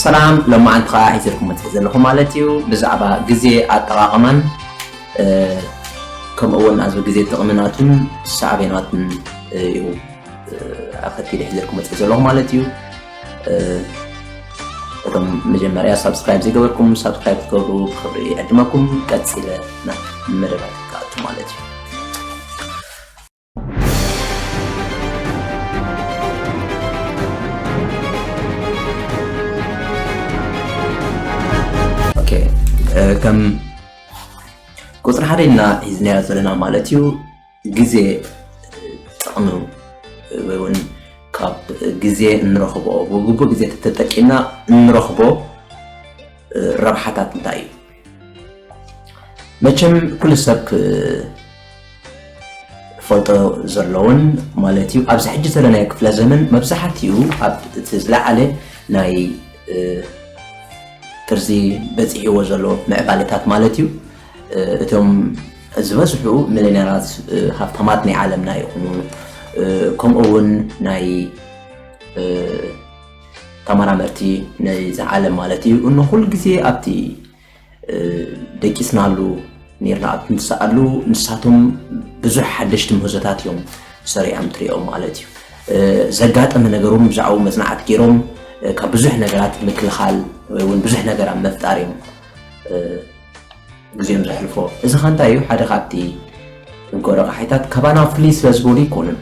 ሰላም፣ ሎማዓንቲ ከዓ ሒዘልኩም መፅእ ዘለኹ ማለት እዩ። ብዛዕባ ግዜ ኣጠቓቕማን፣ እ፣ ከምኡ እውን ኣብዚ ግዜ ጥቕሚ ናቱን ሳዕቤናቱን እዩ፣ እ፣ ኣኸቲለ ሒዘልኩም መፅእ ዘለኹ ማለት እዩ። እ፣ እቶም መጀመርያ ሳብስክራይብ ዘይገበርኩም ሳብስክራይብ ክትገብሩ ብኽብሪ ይዕድመኩም። ቀፂለ ናብ መደባት ክኣቱ ማለት እዩ። ኦኬ፣ እ፣ ከም ቁፅሪ ሓደ ኢልና ሒዝናዮ ዘለና ማለት እዩ፣ ግዜ ጥቕሚ ወይ እውን ካብ ግዜ እንረኽቦ፣ ብግቡእ ግዜ ተተጠቂምና እንረኽቦ፣ እ፣ ረብሓታት እንታይ እዩ? መቸም ኩሉ ሰብ ክፈልጦ ዘለዎን ማለት እዩ፣ ኣብዚ ሕጂ ዘለናዮ ክፍለ ዘመን መብዛሕትኡ ኣብ እቲ ዝለዓለ ናይ፣ እ፣ ጥርዚ በፂሕዎ ዘሎ ምዕባለታት ማለት እዩ። እ፣ እቶም ዝበዝሑ ሚሊዮነራት፣ እ፣ ሃብታማት ናይ ዓለምና ይኹኑ፣ እ፣ ከምኡ እውን ናይ፣ እ፣ ተመራመርቲ ናይዚ ዓለም ማለት እዩ። እኖ ኩሉ ግዜ ኣብቲ፣ እ፣ ደቂስናሉ ኔርና ኣብ እንትሰኣሉ ንሳቶም ብዙሕ ሓደሽቲ ምህዞታት እዮም ሰሪዖም ትሪኦም ማለት እዩ። እ፣ ዘጋጠመ ነገሮም ብዛዕባኡ መጽናዕቲ ገይሮም፣ እ፣ ካብ ብዙሕ ነገራት ምክልኻል ወይ እውን ብዙሕ ነገር ኣብ መፍጣር እዮም፣ እ፣ ግዜኦም ዘሕልፎ። እዚ ኸ እንታይ እዩ? ሓደ ካብቲ እንኮ ረቓሒታት ካባና ፍልይ ስለ ዝበሉ ኣይኮኑን።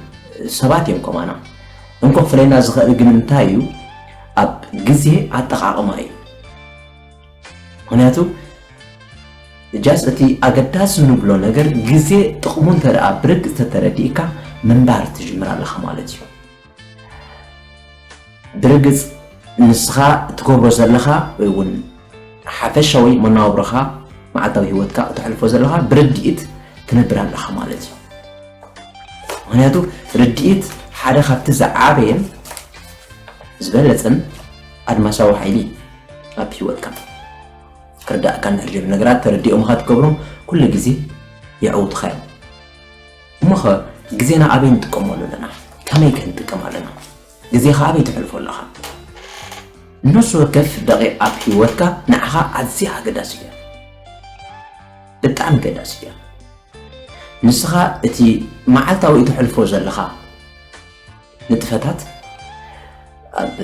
ሰባት እዮም ከማና። እንኮ ክፍለየና ዝኽእል ግን እንታይ እዩ? ኣብ ግዜ ኣጠቓቕማ እዩ። ምኽንያቱ ጃስ እቲ ኣገዳሲ ንብሎ ነገር ግዜ ጥቕሙ እንተ ደኣ ብርግጽ ተተረዲእካ ምንባር ትጅምር ኣለኻ ማለት እዩ። ብርግጽ ንስኻ እትገብሮ ዘለኻ ወይ እውን ሓፈሻዊ መነባብሮኻ፣ መዓልታዊ ህይወትካ እተሕልፎ ዘለኻ ብርድኢት ትነብር ኣለኻ ማለት እዩ። ምኽንያቱ ርድኢት ሓደ ካብቲ ዝዓበየን ዝበለጸን ኣድማሳዊ ሓይሊ ኣብ ህይወትካ። ክርዳእካ እንድሕር ጀሚሩ፣ ነገራት ተረዲኦምኻ ትገብሮም ኩሉ ግዜ የዕውቱኻ እዮም። እሞኸ ግዜና ኣበይ ንጥቀመሉ ኣለና? ከመይ ከ ንጥቀም ኣለና? ግዜኻ ኣበይ ተሕልፎ ኣለኻ? ነፍሲ ወከፍ ደቂቕ ኣብ ህይወትካ ንዓኻ ኣዝያ ኣገዳሲ እያ። ብጣዕሚ ኣገዳሲ እያ። ንስኻ እቲ መዓልታዊ እተሕልፎ ዘለኻ ንጥፈታት ኣብ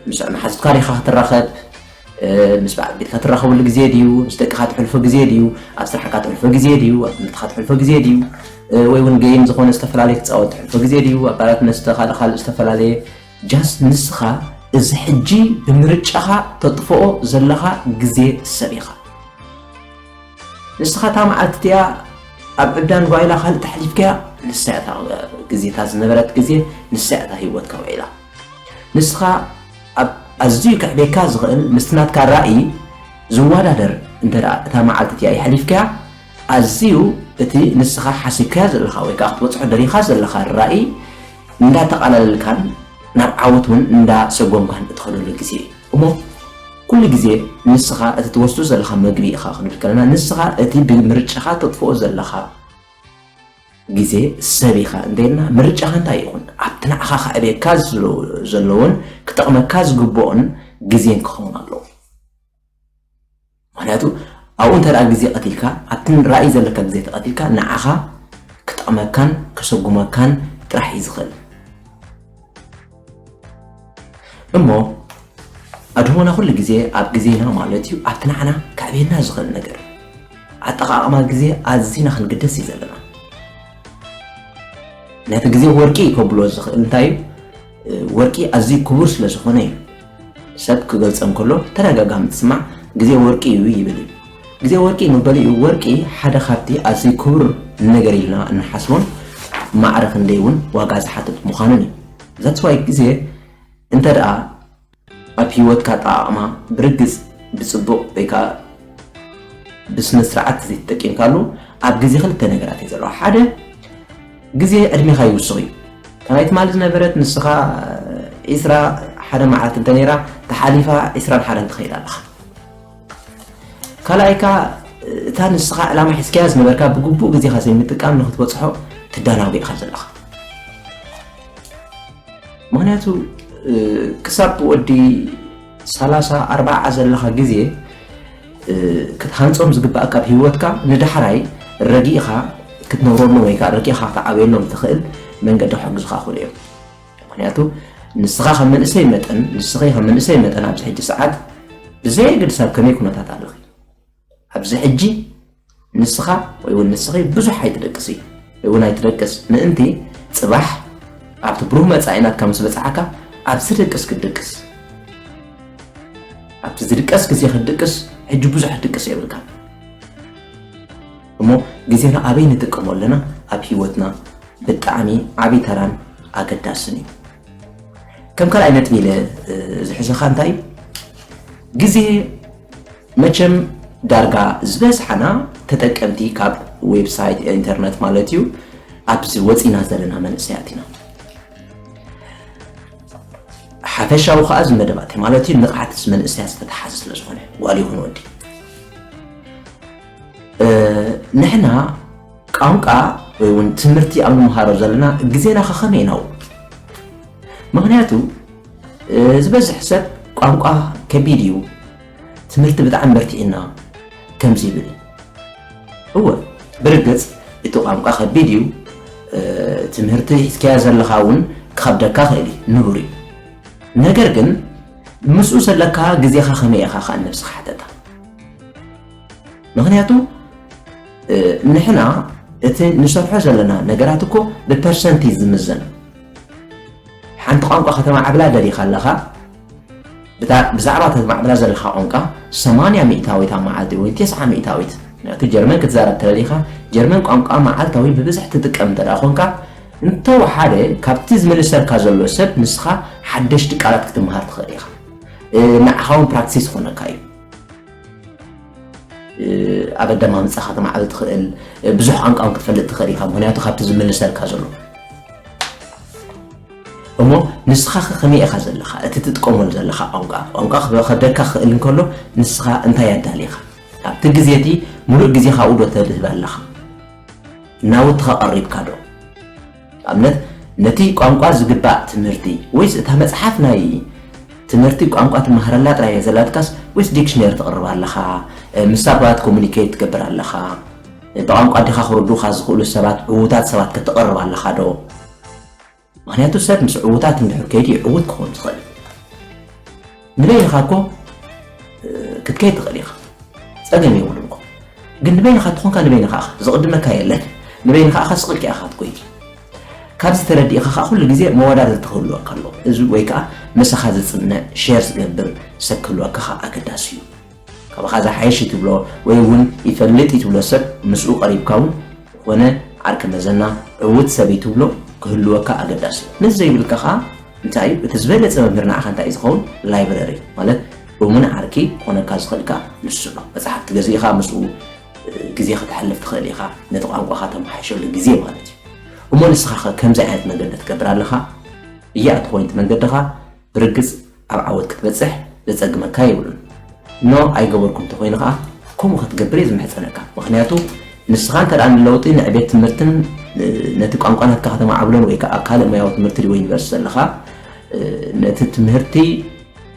ምስ መሓዙትካ ዲኻ ክትራኸብ፣ እ፣ ምስ በዓል ቤትካ ትራኸበሉ ግዜ ድዩ? ምስ ደቅኻ ትሕልፎ ግዜ ድዩ? ኣብ ስራሕካ ትሕልፎ ግዜ ድዩ? ኣብ ትምህርትኻ ትሕልፎ ግዜ ድዩ? እ፣ ወይ እውን ጌም ዝኾነ ዝተፈላለየ ክትፃወት ትሕልፎ ግዜ ድዩ? ኣብ ባራት መስተ ካልእ ካልእ ዝተፈላለየ ጃስት ንስኻ እዚ ሕጂ ብምርጫኻ ተጥፍኦ ዘለኻ ግዜ ሰብ ኢኻ። ንስኻ እታ መዓልቲ እቲኣ ኣብ ዕብዳን ጓይላ ካልእ ተሕሊፍካያ፣ ንሳ እያ እታ ግዜ፣ እታ ዝነበረት ግዜ፣ ንሳ እያ እታ ህይወትካ ውዒላ። ንስኻ ኣብ ኣዝዩ ከዕቤካ ዝኽእል ምስቲ ናትካ ራእይ ዝወዳደር እንተ ደኣ እታ መዓልቲ እቲኣ የሕሊፍካያ፣ ኣዝዩ እቲ ንስኻ ሓሲብካዮ ዘለኻ ወይ ከኣ ክትበጽሖ ደሊኻ ዘለኻ ራእይ እንዳተቓላለልካን ናብ ዓወት እውን እንዳሰጎምካን እትኸደሉ ግዜ እዩ። እሞ ኩሉ ግዜ ንስኻ እቲ ትወስዶ ዘለኻ መግቢ ኢኻ ክንብል ከለና፣ ንስኻ እቲ ብምርጫኻ ተጥፍኦ ዘለኻ ግዜ ሰብ ኢኻ እንተ ኢልና፣ ምርጫኻ እንታይ ይኹን? ኣብቲ ንዓኻ ከዕብየካ ዝሎ-፣ ዘለዎን ክጠቕመካ ዝግብኦን ግዜን ክኸውን ኣለዎ። ምኽንያቱ ኣብኡ እንተ ደኣ ግዜ ቀቲልካ፣ ኣብቲ ራእይ ዘለካ ግዜ ተቐቲልካ፣ ንዓኻ ክጠቕመካን ከሰጉመካን ጥራሕ እዩ ዝኽእል። እሞ ኣድህቦና ኩሉ ግዜ ኣብ ግዜና ማለት እዩ፣ ኣብቲ ንዓና ከዕብየና ዝኽእል ነገር ኣጠቓቕማ ግዜ ኣዚና ክንግደስ እዩ ዘለና። ነቲ ግዜ ወርቂ ከብሎ ዝኽእል እንታይ እዩ? ወርቂ ኣዝዩ ክቡር ስለ ዝኾነ እዩ። ሰብ ክገልጸ እንከሎ ተደጋጋሚ ትስማዕ፣ "ግዜ ወርቂ እዩ" ይብል እዩ። ግዜ ወርቂ መበሊኡ፣ ወርቂ ሓደ ካብቲ ኣዝዩ ክቡር ነገር ኢልና እንሓስቦን ማዕረ ክንደይ እውን ዋጋ ዝሓትት ምዃኑን እዩ። That's why ግዜ እንተ ደኣ ኣብ ህይወትካ ኣጠቓቕማ ብርግጽ ብጽቡቕ ወይ ከኣ ብስነ ስርዓት ዘይተጠቂምካሉ፣ ኣብ ግዜ ክልተ ነገራት እዩ ዘለዋ። ሓደ፣ ግዜ ዕድሜኻ ይውስኽ እዩ። ካልኣይ ትማሊ ዝነበረት ንስኻ ዒስራ ሓደ መዓልቲ እንተ ነይራ፣ ተሓሊፋ ዒስራን ሓደን ትኸይድ ኣለኻ። ካልኣይ ከኣ፣ እ፣ እታ ንስኻ ዕላማ ሒዝካያ ዝነበርካ ብግቡእ ግዜኻ ዘይምጥቃም ንክትበጽሖ ትዳናጎ ኢኻ ዘለኻ። ምኽንያቱ ክሳብ ወዲ ሰላሳ ኣርባዓ ዘለኻ ግዜ ክትሃንጾም ዝግባእ ካብ ህይወትካ ንዳሕራይ ረጊእኻ ክትነብረሎም ወይ ከዓ ረጊእኻ ክትዓበየሎም ትኽእል መንገዲ ክሕግዙኻ ክኽእሉ እዮም። ምኽንያቱ ንስኻ ከም መንእሰይ መጠን ንስኸ ከም መንእሰይ መጠን ኣብዚ ሕጂ ሰዓት ብዘየገድስ ኣብ ከመይ ኩነታት ኣለኺ ኣብዚ ሕጂ ንስኻ ወይ እውን ንስኺ ብዙሕ ኣይትደቅሲ ወይ እውን ኣይትደቅስ ምእንቲ ጽባሕ ኣብቲ ብሩህ መጻኢ ናትካ ምስ በጽሓካ ኣብ ዝደቅስ ክትድቅስ ኣብቲ ዝድቀስ ግዜ ክትድቅስ ሕጂ ብዙሕ ድቅስ የብልካ እሞ ግዜና ኣበይ ንጥቀሞ ኣለና ኣብ ህይወትና ብጣዕሚ ዓብይ ተራን ኣገዳስን እዩ ከም ካልኣይ ነጥቢ ኢለ ዝሕዘኻ እንታይ እዩ ግዜ መቸም ዳርጋ ዝበዝሓና ተጠቀምቲ ካብ ዌብሳይት ኢንተርነት ማለት እዩ ኣብዚ ወፂና ዘለና መንእሰያት ኢና ሓፈሻዊ ከዓ እዚ መደባት ማለት እዩ ንቕሓት እዚ መንእሰያት ዝተተሓዘ ስለ ዝኾነ ጓል ይኹን ወዲ ንሕና ቋንቋ ወይ እውን ትምህርቲ ኣብ ንምሃሮ ዘለና ግዜና ከኸመይ ናው ምክንያቱ ዝበዝሕ ሰብ ቋንቋ ከቢድ እዩ ትምህርቲ ብጣዕሚ በርቲዕና ከምዚ ይብል እወ ብርግፅ እቲ ቋንቋ ከቢድ እዩ ትምህርቲ ሒዝካያ ዘለኻ እውን ክኸብደካ ክእል እዩ ንቡር እዩ ነገር ግን ምስኡ ዘለካ ግዜኻ ከመይ ኢኻ ከዓ ነብስኻ ሓተታ ምኽንያቱ ንሕና እቲ ንሰርሖ ዘለና ነገራት እኮ ብፐርሰንት እዩ ዝምዘን ሓንቲ ቋንቋ ከተማዕብላ ደሊኻ ኣለኻ ብዛዕባ ተማዕብላ ዘለኻ ቋንቋ ሰማንያ ሚእታዊት ኣብ መዓልቲ ወይ ተስዓ ሚእታዊት ምክንያቱ ጀርመን ክትዛረብ ተደሊኻ ጀርመን ቋንቋ መዓልታዊ ብብዝሕ ትጥቀም እንተ ኮንካ እንተወሓደ ካብቲ ዝምልሰልካ ዘሎ ሰብ ንስኻ ሓደሽቲ ቃላት ክትምሃር ትኽእል ኢኻ ንዓኻ እውን ፕራክቲስ ዝኾነካ እዩ ኣብ ኣደማምፃኻ ተማዕብል ትኽእል ብዙሕ ቋንቋ ክትፈልጥ ትኽእል ኢኻ ምክንያቱ ካብቲ ዝምልሰልካ ዘሎ እሞ ንስኻ ከ ከመይ ኢኻ ዘለኻ እቲ ትጥቀመሉ ዘለኻ ቋንቋ ቋንቋ ከብደካ ክኽእል እንከሎ ንስኻ እንታይ ኣዳሊኻ ኣብቲ ግዜ እቲ ሙሉእ ግዜኻ ኣብኡ ዶ ተድህብ ኣለኻ ናውትኻ ቀሪብካ ዶ ኣብነት ነቲ ቋንቋ ዝግባእ ትምህርቲ ወይስ እታ መፅሓፍ ናይ ትምህርቲ ቋንቋ ትመሃረላ ጥራይ እያ ዘላትካስ ወይስ ዲክሽነሪ ትቕርብ ኣለኻ ምስ ሰባት ኮሙኒኬት ትገብር ኣለኻ ብቋንቋ ኣዴኻ ክርዱኻ ዝኽእሉ ሰባት ዕዉታት ሰባት ከተቕርብ ኣለኻ ዶ ምኽንያቱ ሰብ ምስ ዕዉታት እንድሕር ከይዱ ዕዉት ክኸውን ዝኽእል ንበይንኻ እኮ ክትከይድ ትኽእል ኢኻ ጸገም የብሉን እኮ ግን ንበይንኻ ትኾንካ ንበይንኻ ኢኻ ዝቕድመካ የለን ንበይንኻ ኢኻ ስቕልኪ ኢኻ ትኮይ ካብዚ ተረዲእኻ ከዓ ኩሉ ግዜ መወዳደርቲ ክህልወካ ኣለዎ እዚ ወይ ከዓ ምሳኻ ዝጽንዕ ሼር ዝገብር ሰብ ክህልወካ ከዓ ኣገዳሲ እዩ ካባኻ ዝሓይሽ እዩ ትብሎ ወይ እውን ይፈልጥ እዩ ትብሎ ሰብ ምስኡ ቀሪብካ እውን ዝኾነ ዓርኪ መዘና ዕዉት ሰብ እዩ ትብሎ ክህልወካ ኣገዳሲ እዩ። ነዚ ዘይብልካ ኸዓ እንታይ እዩ? እቲ ዝበለጸ መምህር ንዓኻ እንታይ እዩ ዝኸውን? ላይብረሪ ማለት እሙን ዓርኪ ክኾነካ ዝኽእል ከኣ ንሱ ኣሎ። መጻሕፍቲ ገዚእኻ ምስኡ ግዜ ከተሕልፍ ትኽእል ኢኻ። ነቲ ቋንቋኻ ተመሓይሸሉ ግዜ ማለት እዩ። እሞ ንስኻ ኸ ከምዚ ዓይነት መገዲ ትገብር ኣለኻ? እያ እቲ ፖይንት መንገድኻ ብርግጽ ኣብ ዓወት ክትበጽሕ ዘጸግመካ የብሉን። ኖ ኣይገበርኩን እንተኾይኑ ከኣ ከምኡ ክትገብር እየ ዝምሕጸነካ። ምኽንያቱ ንስኻ እንተ ደኣ ንለውጢ፣ ንዕቤት ትምህርትን ነቲ ቋንቋ ናትካ ከተማዕብሎን ወይ ከኣ ኣብ ካልእ ሞያዊ ትምህርቲ ድዩ ዩኒቨርሲቲ ዘለኻ ነቲ ትምህርቲ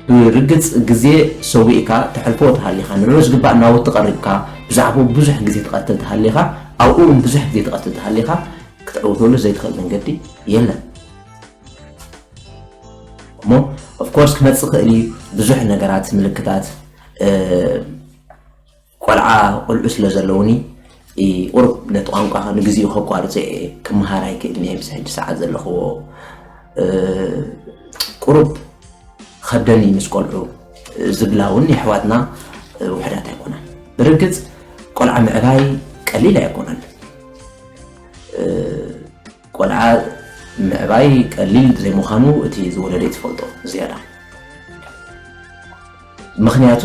ብርግጽ ግዜ ሰዊእካ ተሕልፎ ተሃሊኻ፣ ንዕኡ ዝግባእ ናውቲ ቀሪብካ፣ ብዛዕባኡ ብዙሕ ግዜ ትቐትል ተሃሊኻ፣ ኣብኡ እውን ብዙሕ ግዜ ትቐትል ተሃሊኻ፣ ክትዕውተሉ ዘይትኽእል መንገዲ የለን። እሞ ኦፍኮርስ ክመፅእ ክእል እዩ ብዙሕ ነገራት ምልክታት ቆልዓ ቆልዑ ስለ ዘለውኒ ቁሩብ ነቲ ቋንቋ ንግዚኡ ከቋርፀ እየ ክመሃር ኣይክእልን እየ ብዚ ሕጂ ሰዓት ዘለኽዎ ቁሩብ ከብደኒ ምስ ቆልዑ ዝብላ እውን የሕዋትና ውሕዳት ኣይኮናን ብርግፅ ቆልዓ ምዕባይ ቀሊል ኣይኮነን ቆልዓ ምዕባይ ቀሊል ዘይምዃኑ እቲ ዝወለደ እዩ ዝፈልጦ ዝያዳ ምኽንያቱ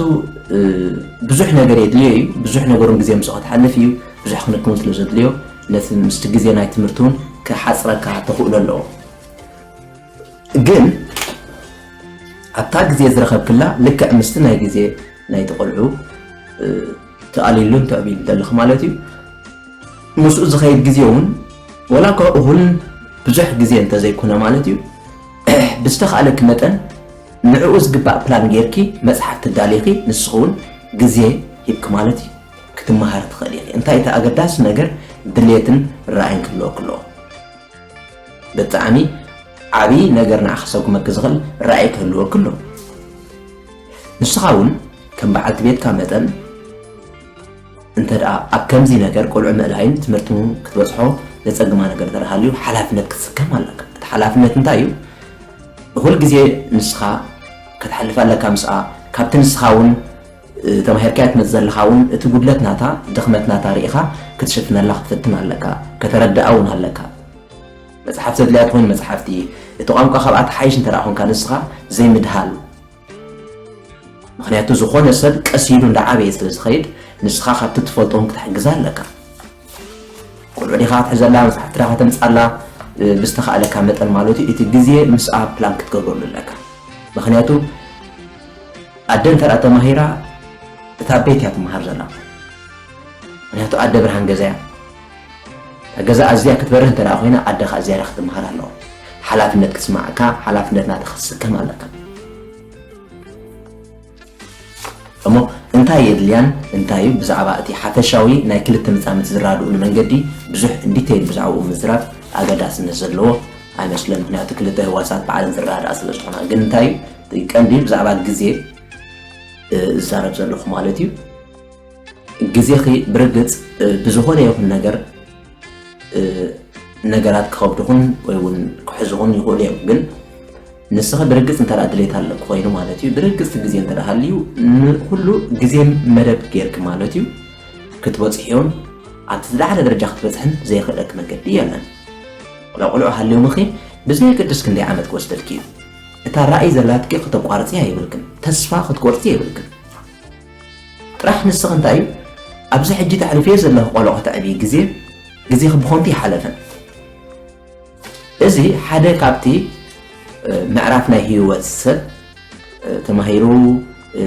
ብዙሕ ነገር የድልዮ እዩ ብዙሕ ነገሩን ግዜ ምስኦ ክትሓልፍ እዩ ብዙሕ ክንክውን ስለ ዘድልዮ ነቲ ምስቲ ግዜ ናይ ትምህርቲ እውን ክሓፅረካ ተኽእሎ ኣለዎ ግን ኣብታ ግዜ ዝረኸብክላ ልክዕ ምስቲ ናይ ግዜ ናይ ተቆልዑ ተኣልዩሉን ተዕብዩሉን ዘለኺ ማለት እዩ። ምስኡ ዝኸይድ ግዜ እውን ወላ እኳ እኹል ብዙሕ ግዜ እንተዘይኮነ ማለት እዩ፣ ብዝተኻእለኪ መጠን ንዕኡ ዝግባእ ፕላን ጌርኪ መጽሓፍ ተዳሊኺ ንስኺ እውን ግዜ ሂብኪ ማለት እዩ ክትመሃሪ ትኽእሊ ኢኺ። እንታይ እቲ ኣገዳሲ ነገር ድሌትን ራእይን ክህልወኪ ኣለዎ። ብጣዕሚ ዓብዪ ነገር ንዓኺ ከሰጉመኪ ዝኽእል ራእይ ክህልወኪ ኣለዎ። ንስኻ እውን ከም በዓልቲ ቤትካ መጠን እንተ ደኣ ኣብ ከምዚ ነገር ቆልዑ ምእላይን ትምህርትን ክትበጽሖ ዘጸግማ ነገር እንተ ደኣ ሃልዩ ሓላፍነት ክትስከም ኣለካ። እቲ ሓላፍነት እንታይ እዩ? ኩል ግዜ ንስኻ ከተሕልፍ ኣለካ ምስኣ። ካብቲ ንስኻ እውን፣ እ፣ ተማሂርካዮ ትመጽእ ዘለኻ እውን እቲ ጉድለት ናታ፣ ድኽመት ናታ ርኢኻ ክትሽፍነላ ክትፍትን ኣለካ። ከተረድኣ እውን ኣለካ። መጽሓፍ ዘድልያ ትኾይኑ መጽሓፍቲ፣ እቲ ቋንቋ ካብኣ ትሓይሽ እንተ ደኣ ኾንካ ንስኻ ዘይምድሃል። ምኽንያቱ ዝኾነ ሰብ ቀስ ኢሉ እንዳዓበየ ስለ ዝኸይድ ንስኻ ካብቲ ትፈልጦ እውን ክትሕግዛ ኣለካ። ቆልዑ ዲኻ ክትሕዘላ፣ መጽሓፍቲ ዲኻ ከተምጽኣላ፣ እ፣ ብዝተኻእለካ መጠን ማለት እዩ። እቲ ግዜ ምስኣ ፕላን ክትገብረሉ ኣለካ። ምኽንያቱ ኣደ እንተ ደኣ ተማሂራ እታ ቤት እያ ትመሃር ዘላ። ምኽንያቱ ኣደ ብርሃን ገዛ እያ። እታ ገዛ ኣዝያ ክትበርህ እንተ ደኣ ኮይና ኣደ ኸኣ ዝያዳ ክትመሃር ኣለዋ። ሓላፍነት ክትስማዓካ፣ ሓላፍነት ናትኻ ክትስከም ኣለካ። እሞ እንታይ የድልያን እንታይ እዩ ብዛዕባ እቲ ሓፈሻዊ ናይ ክልተ መጻምድቲ ዝረዳድኡሉ መንገዲ ብዙሕ ዲቴይል ብዛዕባኡ ምዝራብ ኣገዳስነት ዘለዎ ኣይመስለን። ምኽንያቱ ክልተ ህዋሳት ባዕለን ዝረዳድኣ ስለ ዝኾና። ግን እንታይ እዩ እቲ ቀንዲ ብዛዕባ ግዜ፣ እ፣ እዛረብ ዘለኹ ማለት እዩ። ግዜኺ ብርግጽ፣ እ፣ ብዝኾነ ይኹን ነገር፣ እ፣ ነገራት ክኸብዱኹን ወይ እውን ክሕዙኹን ይኽእሉ እዮም። ግን ንስኺ ብርግጽ እንተ ደኣ ድሌት ኣለኪ ኮይኑ ማለት እዩ፣ ብርግጽ ግዜ እንተ ደኣ ሃልዩ ንኹሉ ግዜ መደብ ጌርኪ ማለት እዩ፣ ክትበጽሕዮን ኣብቲ ዝለዓለ ደረጃ ክትበጽሕን ዘየኽእለኪ መገዲ የለን። ቆልዑ ሃልዮምኺ ብዘየገድስ ክንደይ ዓመት ክወስደልኪ እዩ። እታ ራእይ ዘላትኪ ክተቋርጽያ የብልክን፣ ተስፋ ክትቆርጺ የብልክን። ጥራሕ ንስኺ እንታይ እዩ ኣብዚ ሕጂ ተሕልፍዮ ዘለኺ ቆልዑ ከተዕብዪ ግዜ፣ ግዜኺ ብኸንቱ ይሓለፈን። እዚ ሓደ ካብቲ፣ እ፣ ምዕራፍ ናይ ህይወት ሰብ፣ እ፣ ተማሂሩ፣ እ፣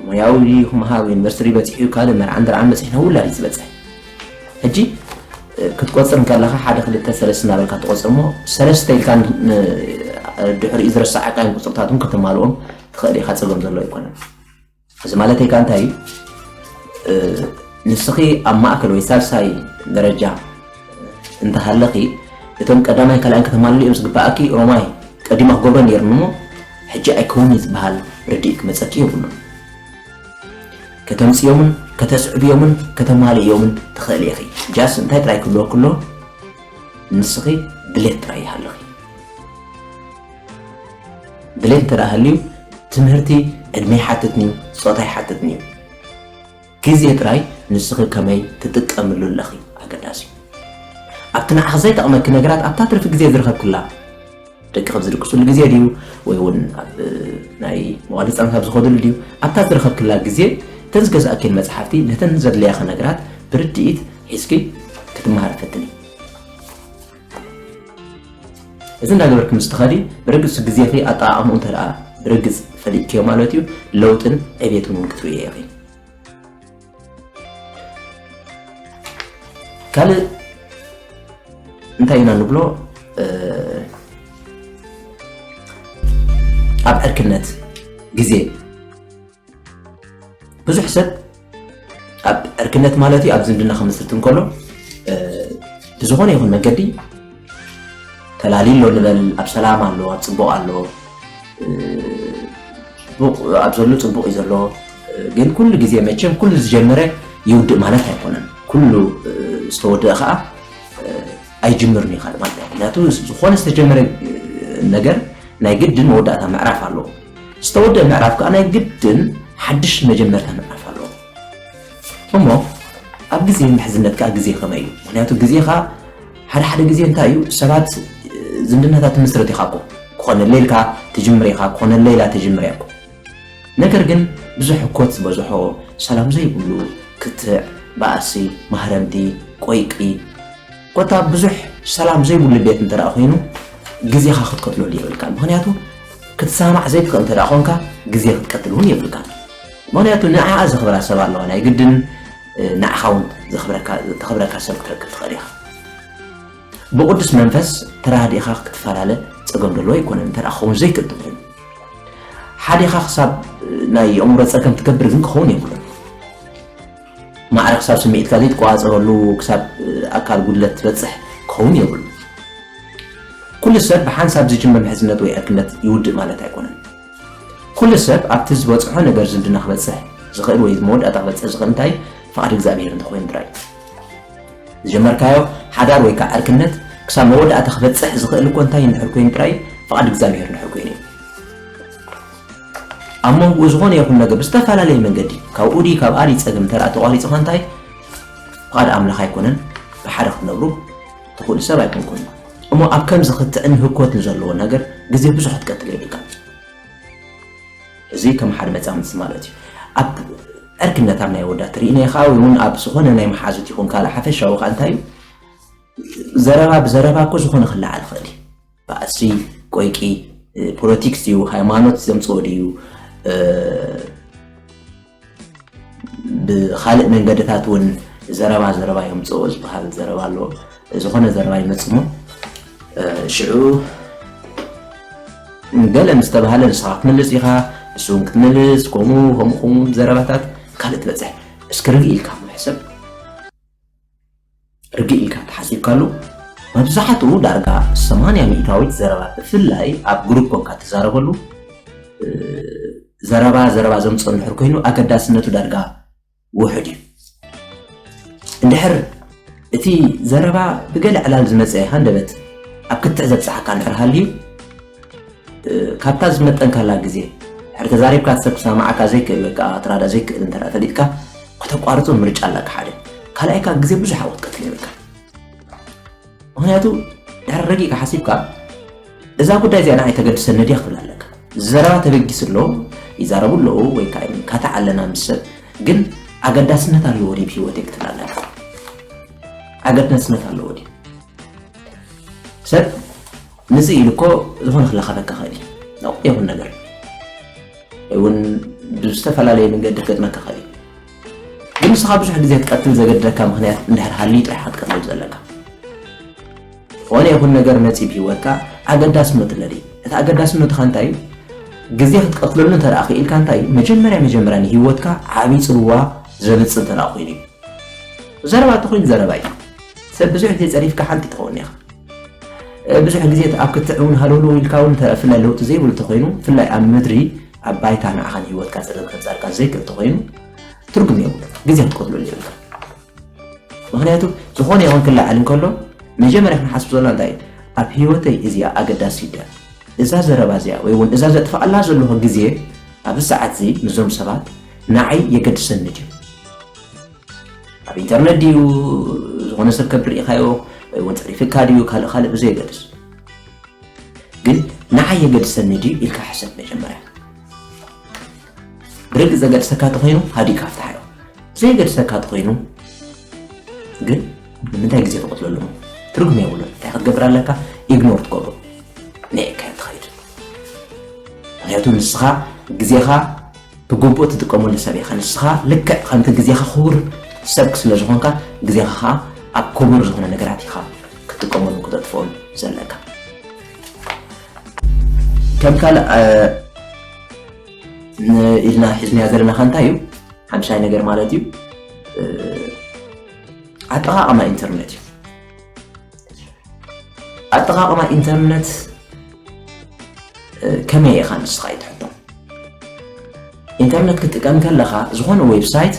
ሞያዊ ክመሃር ዩኒቨርሲቲ በጺሑ ካልእ መርዓን ደርዓን በጺሑ ናብ ውላድ እዩ ዝበጽሕ። ሕጂ፣ እ፣ ክትቆጽር እንከለኻ ሓደ ክልተ ሰለስተ እናበልካ ትቆጽር እሞ ሰለስተ ኢልካ ን-፣ ን-፣ ድሕሪኡ ዝረሳዕካዮም ቁጽርታት እውን ከተማልኦም ትኽእል ኢኻ፣ ጸገም ዘሎ ኣይኮነን። እዚ ማለተይ ከኣ እንታይ እዩ? እ፣ ንስኺ ኣብ ማእከል ወይ ሳልሳይ ደረጃ እንተሃለኺ፣ እቶም ቀዳማይ ካልኣይን ከተማልኡ እዮም ዝግባኣኪ። ሮማይ ቀዲማ ክገብሮ ነይሩኒ እሞ፣ ሕጂ ኣይከውንን ዝበሃል ርድኢት ክመጸኪ የብሉን። ከተምጽዮምን ከተስዕብዮምን ከተማልእዮምን ትኽእሊ ኢኺ። ጃስ እንታይ ጥራይ ክህልወኪ ኣሎ? ንስኺ ድሌት ጥራይ ይሃልኺ። ድሌት እንተ ደኣ ሃልዩ፣ ትምህርቲ ዕድመ ይሓትትን'ዩ፣ ጾታ ይሓትትን'ዩ። ግዜ ጥራይ ንስኺ ከመይ ትጥቀምሉ ኣለኺ ኣገዳሲ እዩ። ኣብቲ ንዓኺ ዘይጠቕመኪ ነገራት ኣብታ ትርፊ ግዜ ዝረኸብክላ፣ ደቅኺ ኣብ ዝድቅሱሉ ግዜ ድዩ ወይ እውን ኣብ ናይ መዋለ ህጻናት ኣብ ዝኸዱሉ ድዩ፣ ኣብታ ዝረኸብክላ ግዜ እተን ዝገዛእክየን መጽሓፍቲ ነተን ዘድለያኺ ነገራት ብርድኢት ሒዝኪ ክትመሃሪ ፈትኒ። እዚ እንዳገበርኪ ምስ ትኸዲ ብርግጽ ግዜኺ ኣጠቓቕምኡ እንተ ደኣ ብርግጽ ፈሊጥክዮ ማለት እዩ፣ ለውጥን ዕቤትን እውን ክትርእዮ ኢኺ። ካልእ እንታይ ኢና ንብሎ? እ፣ ኣብ ዕርክነት ግዜ ብዙሕ ሰብ ኣብ ዕርክነት ማለት እዩ፣ ኣብ ዝምድና ክምስርት እንከሎ፣ እ፣ ብዝኾነ ይኹን መገዲ ተላልዩ ኣሎ ንበል፣ ኣብ ሰላም ኣሎ፣ ኣብ ጽቡቕ ኣሎ፣ እ፣ ጽቡቕ፣ ኣብ ዘሎ ጽቡቕ እዩ ዘሎ። እ፣ ግን ኩሉ ግዜ መቸም ኩሉ ዝጀመረ ይውድእ ማለት ኣይኮነን። ኩሉ፣ እ፣ ዝተወደአ ኸኣ፣ እ፣ ኣይጅምርን እዩ ካልእ ማለት እዩ። ምክንያቱ ዝኾነ ዝተጀመረ፣ እ፣ ነገር ናይ ግድን መወዳእታ ምዕራፍ ኣለዎ። ዝተወደአ ምዕራፍ ከኣ ናይ ግድን ሓድሽ መጀመርታ ምዕራፍ ኣለዎ። እሞ ኣብ ግዜ ምሕዝነት ከኣ ግዜ ከመይ እዩ? ምክንያቱ ግዜኻ ሓደ ሓደ ግዜ እንታይ እዩ፣ ሰባት፣ እ፣ ዝምድናታት ትምስርት ኢኻ እኮ፣ ክኾነለይ ኢልካ ትጅምር ኢኻ፣ ክኾነለይ ኢላ ትጅምር እያ እኮ። ነገር ግን ብዙሕ ህኮት ዝበዝሖ፣ ሰላም ዘይብሉ፣ ክትዕ፣ ባእሲ፣ ማህረምቲ፣ ቆይቂ፣ ኮታ ብዙሕ ሰላም ዘይብሉ ቤት እንተ ደኣ ኮይኑ፣ ግዜኻ ክትቀትለሉ የብልካን። ምኽንያቱ፣ ክትሰማማዕ ዘይትኽእል እንተ ደኣ ኾንካ፣ ግዜ ክትቀትል እውን የብልካን። ምኽንያቱ፣ ንዓኣ ዘኽብራ ሰብ ኣለዋ። ናይ ግድን ንዓኻ እውን ዘኽብረካ ተኽብረካ ሰብ ክትረክብ ትኽእል ኢኻ። ብቕዱስ መንፈስ ተራዲእኻ ክትፈላለ ጸገም ዘለዎ ኣይኮነን። እንተ ክኸውን ዘይክእል ኮይኑ ሓዲኻ ክሳብ ናይ ኣእምሮ ጸገም ትገብር ግን ክኸውን የብሉን። ማዕረ ክሳብ ስምዒትካ ዘይትቆጻጸረሉ ክሳብ ኣካል ጉድለት ትበጽሕ ክኸውን የብሉን። ኩሉ ሰብ ብሓንሳብ ዝጅምር ምሕዝነት ወይ ዕርክነት ይውድእ ማለት ኣይኮነን። ኩሉ ሰብ ኣብቲ ዝበጽሖ ነገር ዝምድና ክበጽሕ ዝኽእል ወይ መወዳእታ ክበጽሕ ዝኽእል እንታይ ፍቓድ እግዚኣብሔር እንተኾይኑ ጥራይ። ዝጀመርካዮ ሓዳር ወይ ከዓ ዕርክነት ክሳብ መወዳእታ ክበጽሕ ዝኽእል እኮ እንታይ እንድሕር ኮይኑ ጥራይ ፍቓድ እግዚኣብሔር እንድሕር ኮይኑ እዩ። ኣብ መንጎኡ ዝኾነ ይኹን ነገር ብዝተፈላለየ መንገዲ ካብ ኡዲ ካብ ኣዲ ጸገም እንተ ተቋሪጹ እንታይ ፍቓድ ኣምላኽ ኣይኮነን። ብሓደ ክትነብሩ ትኽእሉ ሰብ ኣይኮንኩም። እሞ ኣብ ከምዚ ክትዕን ህኮት ንዘለዎ ነገር ግዜ ብዙሕ ክትቀትል የብልካ። እዚ ከም ሓደ መጻምድቲ ማለት እዩ። ኣብ ዕርክነት ኣብ ናይ ወዳት ርኢናዮ ከዓ ወይ እውን ኣብ ዝኾነ ናይ መሓዙት ይኹን ካልእ ሓፈሻዊ ከዓ እንታይ እዩ ዘረባ ብዘረባ እኮ ዝኾነ ክለዓል ይኽእል እዩ። ባእሲ፣ ቆይቂ፣ ፖለቲክስ እዩ፣ ሃይማኖት ዘምፅኦ ድዩ፣ ብኻልእ መንገድታት እውን ዘረባ ዘረባ የምፅኦ ዝበሃል ዘረባ ኣሎ። ዝኾነ ዘረባ ይመፅሞ ሽዑ ገለ ምስ ተባሃለ ንስኻ ክትምልስ ኢኻ፣ ንሱ እውን ክትምልስ፣ ከምኡ ከምኡ ከምኡ ዘረባታት ካልእ ትበፅሕ። እስኪ ርግእ ኢልካ ሕሰብ። ርግእ ኢልካ ተሓሲብካሉ መብዛሕትኡ ዳርጋ ሰማንያ ሚእታዊት ዘረባ ብፍላይ ኣብ ግሩፕ ኮንካ ትዛረበሉ ዘረባ ዘረባ ዘምፅኦ እንድሕር ኮይኑ ኣገዳስነቱ ዳርጋ ውሑድ እዩ። እንድሕር እቲ ዘረባ ብገለ ዕላል ዝመፀ ሃንደበት ኣብ ክትዕ ዘብፅሓካ እንድሕር ሃልዩ ካብታ ዝመጠንካላ ግዜ ድሕሪ ተዛሪብካ ሰብ ክሰማዓካ ዘይክእል ወይ ከዓ ትራዳ ዘይክእል እንተ ፈሊጥካ ከተቋርፆ ምርጫ ኣለካ ሓደ ካልኣይካ ግዜ ብዙሕ ኣብኡ ትቀትል የብልካ ምክንያቱ ድሕሪ ረጊእካ ሓሲብካ እዛ ጉዳይ እዚኣ ንዓይ ተገድሰኒ ድያ ክትብል ኣለካ ዘረባ ተበጊሱ ኣሎ ይዛረቡ ኣለዉ ወይ ከዓ ካታዕ ኣለና ምስ ሰብ ግን ኣገዳስነት ኣለዎ ድዩ ብሂወት ክትብል ኣለካ ኣገዳስነት ኣለዎ ድዩ ሰብ ንጽእ ኢሉ እኮ ዝኾነ ክላኸበካ ኽእል እዩ ነቑ ይኹን ነገር እውን ብዝተፈላለየ መንገዲ ክገጥመካ ኽእል እዩ ግን ንስኻ ብዙሕ ግዜ ትቀትል ዘገድደካ ምኽንያት እንድሕር ሃልዩ ጥራሕ ክትቀትሎ ዘለካ ዝኾነ ይኹን ነገር መጺእ ብሂወትካ ኣገዳስነቱ ለሊ እቲ ኣገዳስነቱ ኻ እንታይ እዩ ግዜ ክትቀትለሉ እንተ ደኣ ክኢልካ እንታይ እዩ መጀመርያ መጀመርያ ንሂወትካ ዓብዪ ጽልዋ ዘምጽእ እንተ ደኣ ኮይኑ እዩ ዘረባ እንተኾይኑ ዘረባ እዩ ሰብ ብዙሕ ግዜ ጸሪፍካ ሓንቲ ትኸውን ኢኻ ብዙሕ ግዜ ኣብ ክትዕ እውን ሃለውለው ኢልካ እውን ብፍላይ ለውጢ ዘይብሉ ተኮይኑ ብፍላይ ኣብ ምድሪ ኣብ ባይታ ንዓኻን ሂወትካ ፀገም ከምፃልካ ዘይክእል ተኮይኑ ትርጉም የብሉ ግዜ ክትቆትለሉ የብልካ ምክንያቱ ዝኾነ ይኹን ክለዓል እንከሎ መጀመርያ ክንሓስብ ዘሎ እንታይ ኣብ ሂወተይ እዚኣ ኣገዳሲ ይደ እዛ ዘረባ እዚኣ ወይ እውን እዛ ዘጥፋኣላ ዘለኹ ግዜ ኣብዚ ሰዓት እዚ ምስዞም ሰባት ንዓይ የገድሰኒ ድዩ ኣብ ኢንተርነት ድዩ ዝኾነ ሰብ ከብር ኢኻዮ ወይ እውን ፅሪፍካ ድዩ ካልእ ካልእ ብዘየገድስ ግን ንዓይ የገድሰኒ ድዩ ኢልካ ሕሰብ መጀመርያ ብርግፅ ዘገድሰካ ተኮይኑ ሃዲእካ ፍትሓዮ ዘየገድሰካ ተኮይኑ ግን ንምንታይ ግዜ ትቆትለሉ ትርጉም የብሉን እንታይ ክትገብር ኣለካ ኢግኖር ትገብሮ ንዕካ ትኸይድ ምክንያቱ ንስኻ ግዜኻ ብግቡእ ትጥቀመሉ ሰብ ኢኻ ንስኻ ልክዕ ከምቲ ግዜኻ ክቡር ሰብ ስለ ዝኾንካ ግዜኻ ከዓ ኣብ ክቡር ዝኾነ ነገራት ኢኻ ክትጥቀመሉ ክተጥፍኦን ዘለካ ከም ካልእ ኢልና ሒዝናያ ዘለና ከ እንታይ እዩ ሓምሻይ ነገር ማለት እዩ ኣጠቓቕማ ኢንተርነት እዩ ኣጠቓቕማ ኢንተርነት ከመይ ኢኻ ንስኻ እዩ ትሕቶ ኢንተርነት ክትጥቀም ከለኻ ዝኾነ ዌብሳይት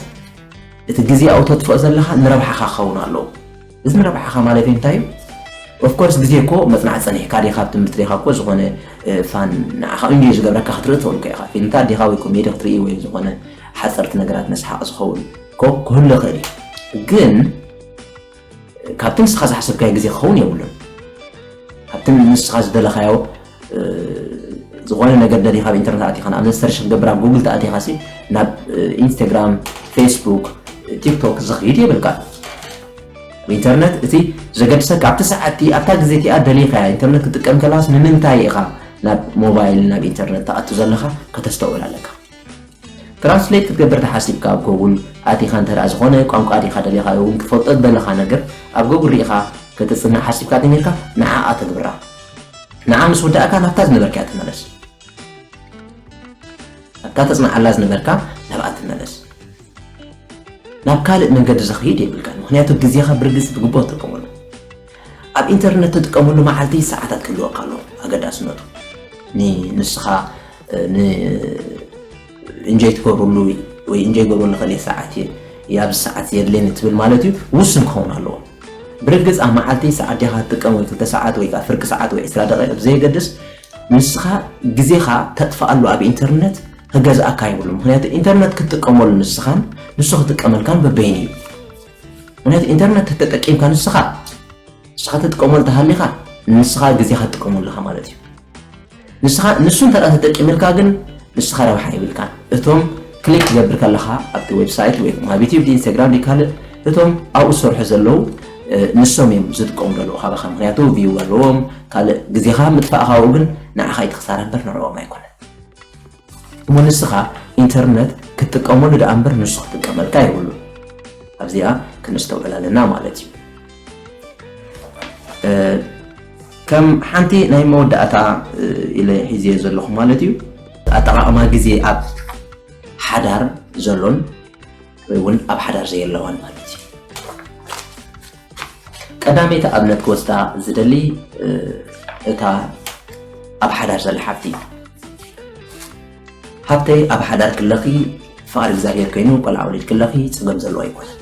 እቲ ግዜ ኣብኡ ተጥፍኦ ዘለኻ ንረብሓኻ ክኸውን ኣለዎ እዚ ንረብሓኻ ማለት እንታይ እዩ ኦፍኮርስ ግዜ እኮ መፅናዕ ፀኒሕካ ዲኻ ኣብ ትምህርቲ ዲኻ እኮ ዝኾነ ፋን ንዓኻ እንጆይ ዝገብረካ ክትርኢ ትኽእል እኮ ኢኻ ፊልምታት ዲኻ ወይ ኮሜዲ ክትርኢ ወይ ዝኾነ ሓፀርቲ ነገራት መስሓቕ ዝኸውን እኮ ክህሉ ይኽእል እዩ ግን ካብቲ ንስኻ ዝሓሰብካዮ ግዜ ክኸውን የብሉን ካብቲ ንስኻ ዝደለኻዮ ዝኾነ ነገር ደሊኻ ኣብ ኢንተርነት ኣቲኻ ንኣብነት ሰርች ክትገብር ኣብ ጉግል ተኣቲኻ ሲ ናብ ኢንስታግራም ፌስቡክ ቲክቶክ ዝኽይድ የብልካ ኣብ ኢንተርነት እቲ ዘገድሰካ ኣብቲ ሰዓት ኣብታ ግዜ እቲኣ ደሊኻያ ኢንተርነት ክትጥቀም ከለኻስ ንምንታይ ኢኻ ናብ ሞባይል ናብ ኢንተርነት ትኣቱ ዘለኻ ከተስተውዕል ኣለካ ትራንስሌት ክትገብር ተሓሲብካ ኣብ ጎጉል ኣቲኻ እንተ ዝኾነ ቋንቋ ዲኻ ደሊኻ እውን ክትፈልጦ ዝደለኻ ነገር ኣብ ጎጉል ርኢኻ ከተጽንዕ ሓሲብካ ተሚርካ ንዓኣ ተግብራ። ንዓ ምስ ወዳእካ ናብታ ዝነበርካያ ተመለስ። ናብታ ተጽንዓላ ዝነበርካ ናብኣ ትመለስ። ናብ ካልእ መንገዲ ዝኸይድ የብልካን። ምኽንያቱ ግዜኻ ብርግጽ ብግቡእ ትጥቀመሉ። ኣብ ኢንተርነት ትጥቀመሉ መዓልቲ ሰዓታት ክህልወካ ኣለዎ። ኣገዳስነቱ ንስኻ እንጆይ ትገብርሉ ወይ እንጆይ ገብርሉ ከልየ ሰዓት እየ ኣብዚ ሰዓት የድልየኒ ትብል ማለት እዩ ውስን ክኸውን ኣለዎ። ብርግጽ ኣብ መዓልቲ ሰዓት ዲኻ ትጥቀም ወይ ክልተ ሰዓት ወይ ከዓ ፍርቂ ሰዓት ወይ ዕስራ ደቂቕ ብዘየገድስ ንስኻ ግዜኻ ተጥፍኣሉ ኣብ ኢንተርነት ክገዝኣካ ይብሉ። ምክንያቱ ኢንተርነት ክትጥቀመሉ ንስኻን ንሱ ክጥቀመልካን በበይኑ እዩ። ምክንያቱ ኢንተርነት ተጠቂምካ ንስኻ ንስኻ ትጥቀመሉ ተሃሊኻ ንስኻ ግዜኻ ትጥቀመሉ ኣለኻ ማለት እዩ። ንስኻ ንሱ እንተ ተጠቂምልካ ግን ንስኻ ረብሓ ይብልካን። እቶም ክሊክ ትገብር ከለኻ ኣብቲ ዌብሳይት ወይ ኣብ ዩቲዩብ ኢንስታግራም ካልእ እቶም ኣብኡ ዝሰርሑ ዘለዉ ንሶም እዮም ዝጥቀሙ ዘለዉ ካባኻ። ምክንያቱ ቪው ኣለዎም፣ ካልእ ግዜኻ ምጥፋእኻ ግን ንዓኻ እዩ ክሳራ እምበር ንዕኦም ኣይኮነን። እሞ ንስኻ ኢንተርነት ክትጥቀመሉ ደኣ እምበር ንሱ ክጥቀመልካ የብሉ። ኣብዚኣ ክንስተውዕል ኣለና ማለት እዩ። ከም ሓንቲ ናይ መወዳእታ ኢለ ሒዝዮ ዘለኹ ማለት እዩ። ኣጠቓቕማ ግዜ ኣብ ሓዳር ዘሎን ወይ እውን ኣብ ሓዳር ዘየለዋን ማለት እዩ። ቀዳመይቲ ኣብነት ክወስዳ ዝደሊ እታ ኣብ ሓዳር ዘላ ሓፍቲ። ሓብተይ ኣብ ሓዳር ክለኺ ፍቓድ እግዚኣብሔር ኮይኑ ቆልዓ ወሊድ ክለኺ ጸገም ዘለዎ ኣይኮነን።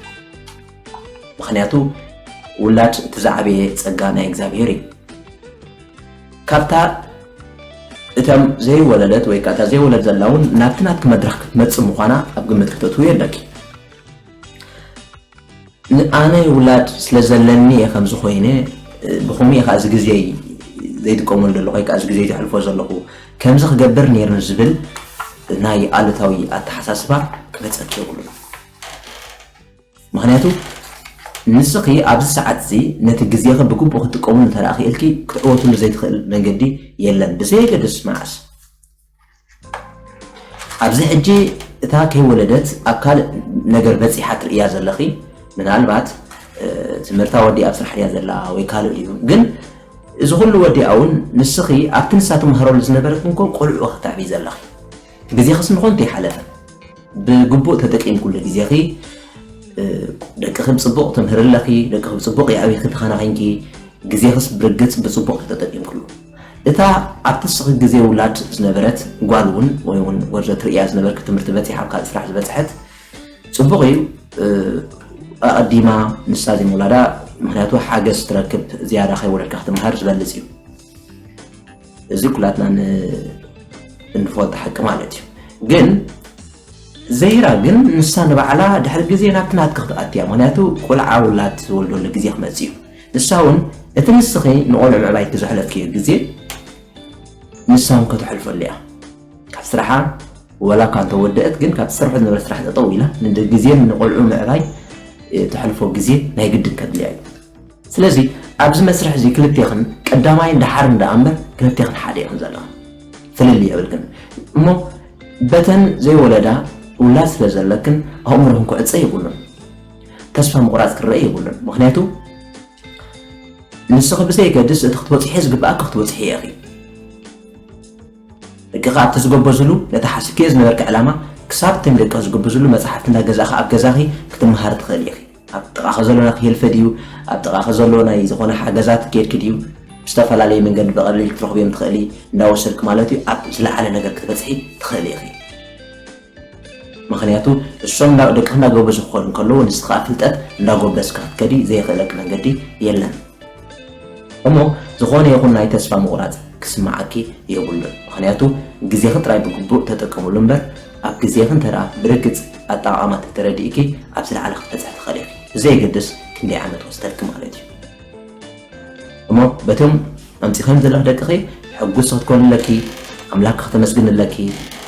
ምኽንያቱ ውላድ እቲ ዝዓበየ ጸጋ ናይ እግዚኣብሔር እዩ። ካብታ እተም ዘይወለደት ወይ ከዓ ዘይወለድ ዘላ እውን ናብቲ ናትኪ መድረኽ ክትመጽእ ምዃና ኣብ ግምት ክተትዊ ኣለኪ። ኣነ ውላድ ስለ ዘለኒ እየ ከምዚ ኮይነ ብኸምኡ እየ ከዓ እዚ ግዜይ ዘይጥቀመሉ ዘለኹ ወይ ከዓ እዚ ግዜይ ዘሕልፎ ዘለኹ ከምዚ ክገብር ነይርኒ ዝብል ናይ ኣሉታዊ ኣተሓሳስባ ክመፀኪ የብሉን። ምክንያቱ ንስኺ ኣብዚ ሰዓት እዚ ነቲ ግዜኺ ብግቡእ ክትጥቀሙ እንተ ክኢልኪ ክትዕወትሉ ዘይትኽእል መንገዲ የለን ብዘየገድስ መዓስ። ኣብዚ ሕጂ እታ ከይወለደት ኣብ ካልእ ነገር በጺሓ ትርእያ ዘለኺ ምናልባት ትምህርታ ወዲኣ ኣብ ስራሕ እያ ዘላ ወይ ካልእ እዩ። ግን እዚ ኩሉ ወዲኣ እውን ንስኺ ኣብቲ ንሳ ትመሃረሉ ዝነበረት እንኮ ቆልዑ ክተዕብይ ዘለኺ ግዜኽስ ንኾንቱ ይሓለፈ። ብግቡእ ተጠቂምኩሉ ግዜኺ ደቅኺ ብፅቡቕ ትምህሪ ኣለኺ፣ ደቅኺ ብፅቡቕ የዕቢኺ ተኸናኺንኪ ግዜኽስ ብርግፅ ብፅቡቕ ተጠቂምኩሉ። እታ ኣብቲ ስኺ ግዜ ውላድ ዝነበረት ጓል እውን ወይ እውን ጎርዞ ትርእያ ዝነበርኪ ትምህርቲ በፂሓ ኣብ ካልእ ስራሕ ዝበፅሐት ፅቡቕ እዩ። ኣቐዲማ ንሳ ዘይምውላዳ ምክንያቱ ሓገዝ ትረክብ ዝያዳ ከይወለድካ ክትምሃር ዝበልፅ እዩ። እዚ ኩላትና እንፈልጦ ሓቂ ማለት እዩ። ግን ዘይራ ግን ንሳ ንባዕላ ድሕሪ ግዜ ናብቲ ናትኪ ክትኣትያ ምክንያቱ ቆልዓ ውላድ ዝወልደሉ ግዜ ክመፅእ እዩ። ንሳ እውን እቲ ንስኺ ንቆልዑ ምዕባይ ክዘሕለፍክዮ ግዜ ንሳ እውን ከተሕልፈሉ እያ። ካብ ስራሓ ወላ እኳ እንተወደአት ግን ካብ ትሰርሖ ዝነበረ ስራሕ ጠጠው ኢላ ንግዜን ንቆልዑ ምዕባይ ተሕልፎ ግዜ ናይ ግድን ከድልያ እዩ። ስለዚ ኣብዚ መስርሕ እዚ ክልቴኽን ቀዳማይን ደሓርን ደኣ እምበር ክልቴኽን ሓደ ኢኽን ዘለኽን ፍልልይ የብልክን። እሞ በተን ዘይወለዳ ውላድ ስለ ዘለክን ኣእምሮኽን ክዕጸ የብሉን። ተስፋ ምቑራጽ ክረአ የብሉን። ምኽንያቱ ንስኺ ብዘይገድስ እቲ ክትበጽሕዮ ዝግብኣኪ ክትበጽሕዮ ኢኺ። ደቅኺ ኣብቲ ዝጎበዝሉ ነቲ ሓሲብክዮ ዝነበርኪ ዕላማ ክሳብ እቶም ደቅኺ ዝግብዝሉ መጻሕፍቲ እንዳገዛእኺ ኣብ ገዛኺ ክትመሃሪ ትኽእሊ ኢኺ። ኣብ ጥቓኺ ዘሎ ናይ ሄልፈ ድዩ ኣብ ጥቓኺ ዘሎ ናይ ዝኾነ ሓገዛት ኬድኪ ድዩ ብዝተፈላለየ መንገዲ ብቐሊል ክትረኽብዮም ትኽእሊ እንዳወሰድኪ ማለት እዩ ኣብ ዝለዓለ ነገር ክትበጽሒ ትኽእሊ ኢኺ። ምኽንያቱ እሶም ደቅኺ እንዳጎበዙ ክኸዱ እንከለዉ ንስኺ ከዓ ፍልጠት እንዳጎበዝኪ ክትከዲ ዘየኽእለኪ መንገዲ የለን። እሞ ዝኾነ ይኹን ናይ ተስፋ ምቑራጽ ክስምዓኪ የብሉን። ምኽንያቱ ግዜኺ ጥራይ ብግቡእ ተጠቀምሉ እምበር ኣብ ግዜኺ እንተ ደኣ ብርግጽ ኣጠቓቕማ ተተረዲእኪ ኣብ ዝለዓለ ክትበጽሒ ትኽእሊ ኢኺ። ብዘየገድስ ክንደይ ዓመት ወስደልኪ ማለት እዩ። እሞ በቶም ኣምጺኸዮም ዘለኺ ደቅኺ ሕጉስ ክትኮኒ ኣለኪ፣ ኣምላኽ ከተመስግኒ ኣለኪ።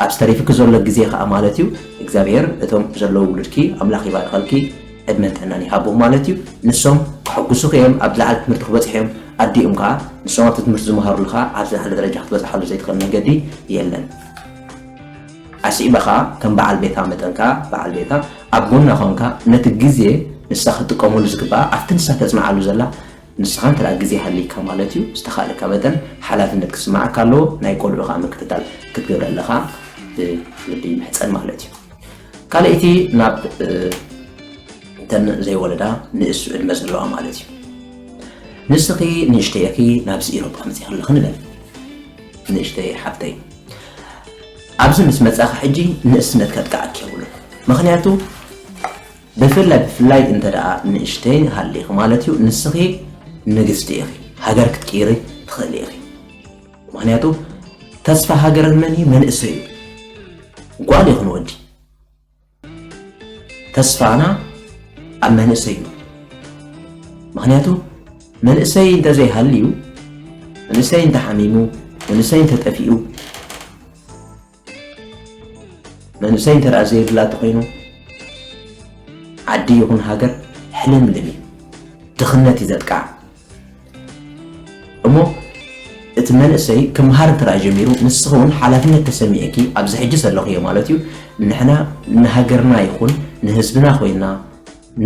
ኣብ ዝተሪፍኪ ዘሎ ግዜ ኸኣ ማለት እዩ እግዚኣብሔር እቶም ዘለዉ ውሉድኪ ኣምላኽ ይባርኸልኪ። ዕድመን ጥዕናን ይሃቦም ማለት እዩ። ንሶም ክሕጉሱኺ እዮም ኣብ ዝለዓለ ትምህርቲ ክበፅሑ እዮም። ኣዲኦም ከዓ ንሶም ኣብቲ ትምህርቲ ዝመሃሩሉ ከዓ ኣብ ዝለዓለ ደረጃ ክትበፅሓሉ ዘይትኽእል መንገዲ የለን። ኣስዒባ ከዓ ከም በዓል ቤታ መጠን ከዓ በዓል ቤታ ኣብ ጎና ኮንካ ነቲ ግዜ ንሳ ክትጥቀመሉ ዝግባኣ ኣብቲ ንሳ ተፅንዓሉ ዘላ ንስኻ እንተ ግዜ ሃልይካ ማለት እዩ ዝተኻእለካ መጠን ሓላፍነት ክስማዓካ ኣለዎ። ናይ ቆልዑ ከዓ ምክትታል ክትገብረለ ከዓ ብልቢ ይምሕፀን ማለት እዩ። ካልኣይቲ ናብ እተን ዘይወለዳ ንእሱ ዕድመ ዘለዋ ማለት እዩ። ንስኺ ንእሽተይ ኢኺ ናብዚ ኢሮጳ መፂእኺ ኣለኺ ንበል። ንእሽተይ ሓፍተይ ኣብዚ ምስ መፃኺ ሕጂ ንእስነት ከጥቅዓኪ የብሉን። ምኽንያቱ ብፍላይ ብፍላይ እንተ ደኣ ንእሽተይ ሃሊኺ ማለት እዩ ንስኺ ንግስቲ ኢኺ። ሃገር ክትቅይሪ ትኽእሊ ኢኺ። ምኽንያቱ ተስፋ ሃገር መን እዩ? መንእሰይ እዩ። ጓል ይኹን ወዲ ተስፋና ኣብ መንእሰይ እዩ። ምኽንያቱ መንእሰይ እንተዘይሃልዩ፣ መንእሰይ እንተሓሚሙ፣ መንእሰይ እንተጠፊኡ፣ መንእሰይ እንተ ደኣ ዘይብላ ተኾይኑ ዓዲ ይኹን ሃገር ሕልምልም እዩ። ድኽነት እዩ ዘጥቃዕ። እሞ እቲ መንእሰይ ክምሃር እንተ ደኣ ጀሚሩ ንስኺ እውን ሓላፍነት ተሰሚዕኪ ኣብዚ ሕጂ ዘለኽዮ ማለት እዩ ንሕና ንሃገርና ይኹን ንህዝብና ኮይና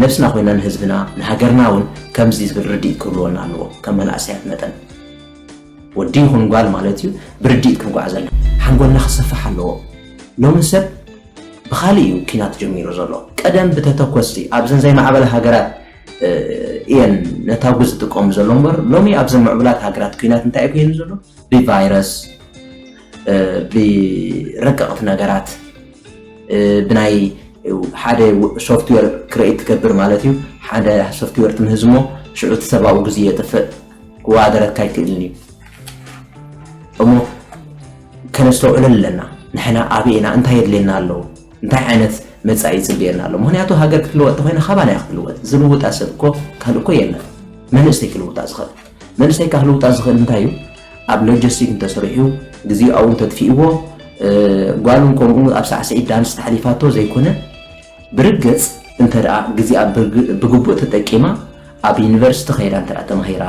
ነብስና ኮይና ንህዝብና ንሃገርና እውን ከምዚ ዝብል ርድኢት ክህልወና ኣለዎ። ከም መናእሰያት መጠን ወዲ ይኹን ጓል ማለት እዩ ብርድኢት ክንጓዓዘልና ሓንጎልና ክሰፍሕ ኣለዎ። ሎሚ ሰብ ብኻልእ እዩ ኪናት ጀሚሩ ዘሎ። ቀደም ብተተኮስቲ ኣብዘን ዘይማዕበለ ሃገራት እየን ነታጉ ዝጥቀሙ ዘሎ እምበር ሎሚ ኣብዘን ምዕቡላት ሃገራት ኪናት እንታይ እዩ ኮይኑ ዘሎ? ብቫይረስ ብረቀቕቲ ነገራት ብናይ ሓደ ሶፍትዌር ክሬት ትገብር ማለት እዩ። ሓደ ሶፍትዌር ትምህዝ እሞ ሽዑ እቲ ሰብኣዊ ግዜ የጥፍእ ክወዳደረካ ኣይክእልን እዩ። እሞ ከነስተውዕሎ ኣለና። ንሕና ኣበይ ኢና? እንታይ የድልየና ኣለዉ? እንታይ ዓይነት መጻኢ ይጽበየና ኣሎ? ምኽንያቱ ሃገር ክትልወጥ ተኾይና ካባና እያ ክትልወጥ። ዝልውጣ ሰብ እኮ ካልእ እኮ የለን። መንእሰይ ክልውጣ ዝኽእል መንእሰይ ካብ ልውጣ ዝኽእል እንታይ እዩ? ኣብ ሎጂስቲክ እንተሰሪሑ ግዜኡ እውን ተጥፊእዎ ጓሉን ከምኡ ኣብ ሳዕስዒት ዳንስ ተሓሊፋቶ ዘይኮነ ብርግፅ እንተ ደኣ ግዜኣ ብግቡእ ተጠቂማ ኣብ ዩኒቨርሲቲ ከይዳ እንተ ደኣ ተማሂራ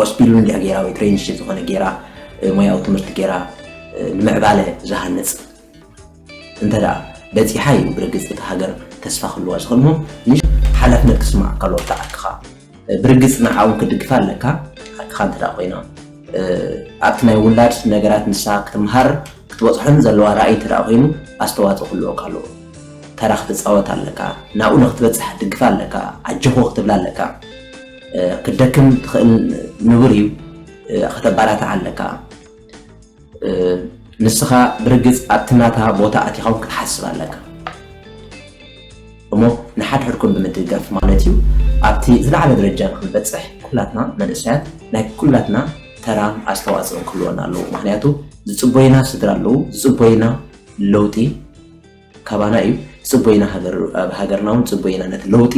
ኦስፒሉ እንዲያ ገይራ ወይ ትሬንሽ ዝኾነ ገይራ ሞያዊ ትምህርቲ ገይራ ንምዕባለ ዝሃንፅ እንተ ደኣ በፂሓ እዩ ብርግፅ እቲ ሃገር ተስፋ ክህልዋ ዝኽእል እሞ ሓላፍነት ክስማዓካ ኣለዎ ብታዓክኻ ብርግፅ ንዓ እውን ክድግፋ ኣለካ ሓቅኻ እንተ ደኣ ኮይና ኣብቲ ናይ ውላድ ነገራት ንሳ ክትምሃር ክትበፅሖን ዘለዋ ራእይ እንተ ደኣ ኮይኑ ኣስተዋፅኦ ክህልወካ ኣለዎ ተራ ክትፃወት ኣለካ ናብኡ ንክትበፅሕ ክትድግፋ ኣለካ ኣጀኹ ክትብላ ኣለካ ክትደክም ትኽእል ንቡር እዩ ከተባላትዓ ኣለካ ንስኻ ብርግፅ ኣብቲ ናታ ቦታ ኣቲኻ እውን ክትሓስብ ኣለካ እሞ ንሓድሕድኩም ብምድጋፍ ማለት እዩ ኣብቲ ዝለዓለ ደረጃ ንክንበፅሕ ኩላትና መንእሰያት ናይ ኩላትና ተራን ኣስተዋፅኦን ክህልወና ኣለዎ ምክንያቱ ዝፅበዩና ስድራ ኣለዉ ዝፅበዩና ለውጢ ካባና እዩ ዝፅበዩና ሃገር ኣብ ሃገርና እውን ዝፅበዩና ነቲ ለውጢ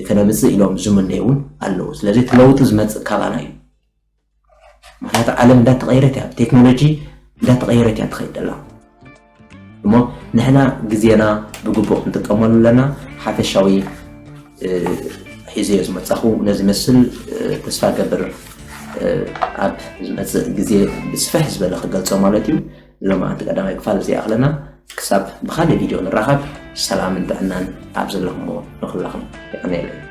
ከነምፅእ ኢሎም ዝምነዩ እውን ኣለዉ ስለዚ እቲ ለውጢ ዝመፅእ ካባና እዩ ምክንያቱ ዓለም እንዳተቐየረት እያ ቴክኖሎጂ እንዳተቐየረት እያ ትኸይድ ዘላ እሞ ንሕና ግዜና ብግቡእ ክንጥቀመሉ ኣለና ሓፈሻዊ ሒዘዮ ዝመፃኹ ነዚ መስል ተስፋ ገብር ኣብ ዝመፅእ ግዜ ብስፍሕ ዝበለ ክገልፆ ማለት እዩ ሎማዓንቲ ቀዳማይ ክፋል እዚ ይኣኽለና ክሳብ ብካልእ ቪድዮ ንራኸብ ሰላምን ጥዕናን ኣብ ዘለኹምዎ ንኹላኹም የቐንየለይ